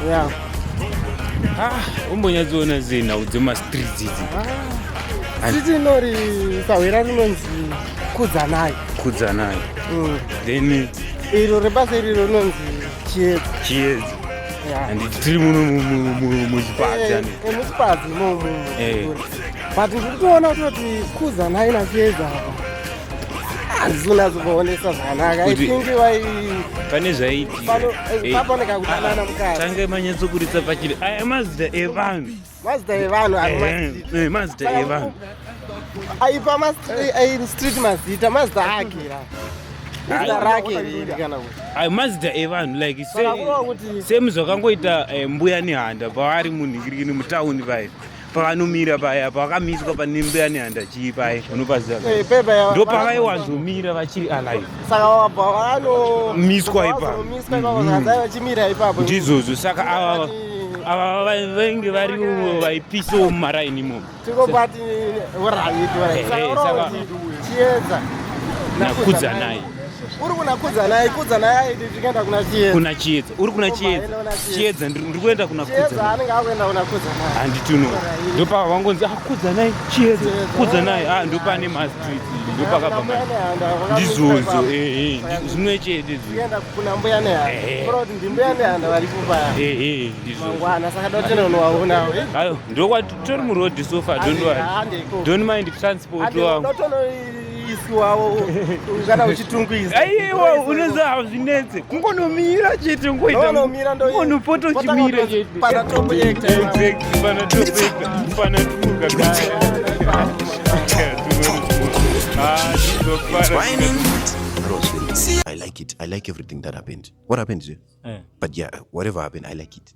Yeah. Ah, umbonyatsoona sei nhau dzemastreets idzi? Street inori sahwira rinonzi Kudzanai. Kudzanai. Then Iro rebasa iriro rinonzi Chiedza. Chiedza. Yeah. And tiri muno muchipadzi ani? Muchipadzi imomo. But ndiri kutoona kutoti Kudzanai naChiedza apa handisi kunyatsokuonesa zvakanaka. I think vai pane zvaiitika. Paoneka kudanana mukati. Tange manyatsokuritsa pachiri aya mazita evanhu. Mazita evanhu ari mastreet. Mazita evanhu. Aipa mastreet mazita, mazita ake ra. Zita rake riri kana kuti. Ayo mazita evanhu like Saka kureva kuti same zvakangoita Mbuya Nehanda pavari munhingirikini mutauni paya pavanomira paya pavakamiswa pane Mbuya Nehanda chii paya unopaziva? Pepa Ndo pavaiwanzomira vachiri alive. Saka wabva vano Miswa ipapo. Vazomiswa ipapo, saka dzai vachimira ipapo. Ndizvozvo, saka ava vainge variwo vaipisawo mumaraini imomo. Tingobati alright. Saka ureva kuti Chiedza naKudzanai. Uri kuna Kudzanai, Kudzanai aiti tikaenda kuna Chiedza. Kuna Chiedza, uri kuna Obva Chiedza. aenda kuna Chiedza. Chiedza, ndiri kuenda kuna Chiedza Kudzanai. anenge akuenda kuna Kudzanai. Handituno ndopava vangonzi, ah, Kudzanai, Chiedza, Kudzanai, ah, ndopane mastreets, ndopakabva Mbuya Nehanda vakamiswa ndizvozvo ipapo. Zvimwe chete zvi Kuenda kuna Mbuya Nehanda. Kureva kuti ndimbuya Nehanda varipo paya. Ndizvo. Mangwana saka dotene unowaonawo. Ayo, ndokwa tori muroad so far, don't worry. Handeko. Don't mind transport wangu. Dotonoisiwawo kana uchitungwiza. Aiwa, unoziva hazvinetse kungonomira chete. Unomira Ngonopota uchimira chete. Pana Top Actor. Exactly, pana Top Actor, pana Tuka kaya. Ah, ndizofara. That was very good. I like it. I like everything that happened. What happened here? Eh. But yeah, whatever happened, I like it.